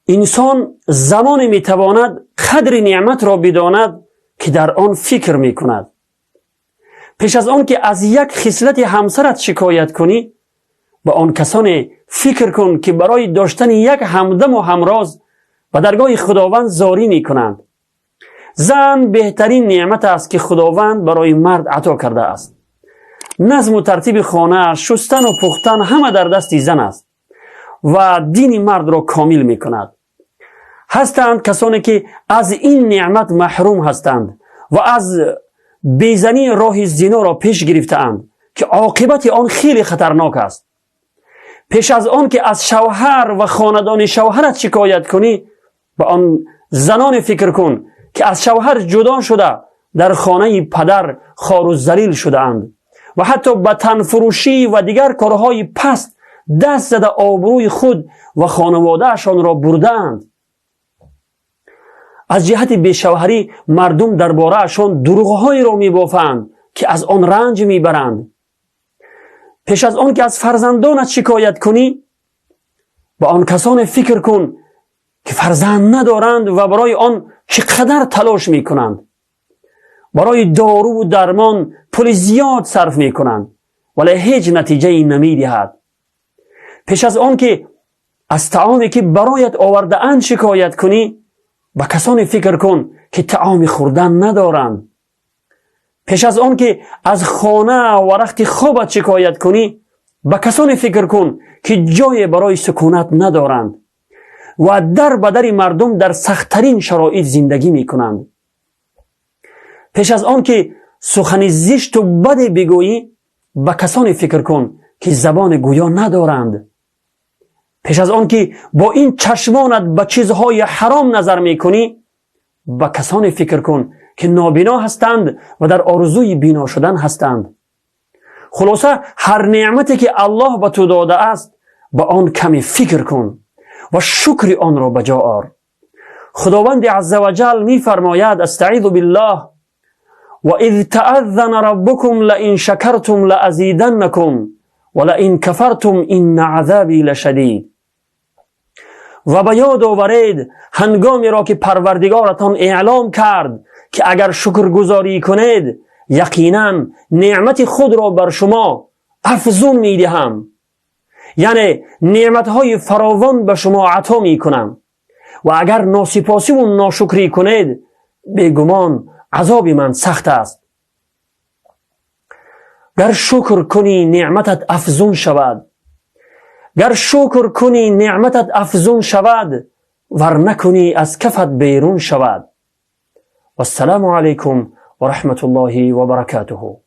Инсон замоне метавонад қадри неъматро бидонад, ки дар он фикр мекунад. Пеш аз он ки аз як хислати ҳамсарат шикоят кунӣ, ба он касоне фикр кун, ки барои доштани як ҳамдаму ҳамроз ба даргоҳи Худованд зорӣ мекунанд. Зан беҳтарин неъмат аст, ки Худованд барои мард ато кардааст. Назму тартиби хона, шустану пухтан ҳама дар дасти зан аст ва дини мардро комил мекунад. Ҳастанд касоне, ки аз ин неъмат маҳрум ҳастанд ва аз безанӣ роҳи зиноро пеш гирифтаанд, ки оқибати он хеле хатарнок аст. Пеш аз он ки аз шавҳар ва хонадони шавҳарат шикоят кунӣ, ба он заноне фикр кун, ки аз шавҳар ҷудо шуда, дар хонаи падар хору залил шудаанд ва ҳатто ба танфурӯшӣ ва дигар корҳои паст даст зада, обрӯи худ ва хонаводаашонро бурдаанд. Аз ҷиҳати бешавҳарӣ мардум дар бораашон дурӯғҳоеро мебофанд, ки аз он ранҷ мебаранд. Пеш аз он ки аз фарзандонат шикоят кунӣ, ба он касоне фикр кун, ки фарзанд надоранд ва барои он чӣ қадар талош мекунанд, барои доруву дармон пули зиёд сарф мекунанд, вале ҳеҷ натиҷае намедиҳад. Пеш аз он ки аз таоме, ки бароят овардаанд, шикоят кунӣ, ба касоне фикр кун, ки таоми хӯрдан надоранд. Пеш аз он ки аз хона ва рахти хобат шикоят кунӣ, ба касоне фикр кун, ки ҷое барои сукунат надоранд ва дар ба дари мардум дар сахттарин шароит зиндагӣ мекунанд. Пеш аз он ки сухани зишту баде бигӯӣ, ба касоне фикр кун, ки забони гӯё надоранд. Пеш аз он ки бо ин чашмонат ба чизҳои ҳаром назар мекунӣ, ба касоне фикр кун, ки нобино ҳастанд ва дар орзуи бино шудан ҳастанд. Хулоса, ҳар неъмате, ки Аллоҳ ба ту додааст, ба он каме фикр кун ва шукри онро ба ҷо ор. Худованди азза ва ҷал мефармояд: أستعيذ بالله، وإذ تأذن ربكم لئن شكرتم لأزيدنكم ولئن كفرتم إن عذابي لشديد. Ва ба ёд оваред ҳангомеро, ки Парвардигоратон эълом кард, ки агар шукргузорӣ кунед, яқинан неъмати худро бар шумо афзун медиҳам, яъне неъматҳои фаровон ба шумо ато мекунам, ва агар носипосиву ношукрӣ кунед, бегумон азоби ман сахт аст. Гар шукр кунӣ, неъматат афзун шавад, гар шукр кунӣ, неъматат афзун шавад, вар накунӣ, аз кафат берун шавад. Вассалому алайкум ва раҳматуллоҳи ва баракатуҳу.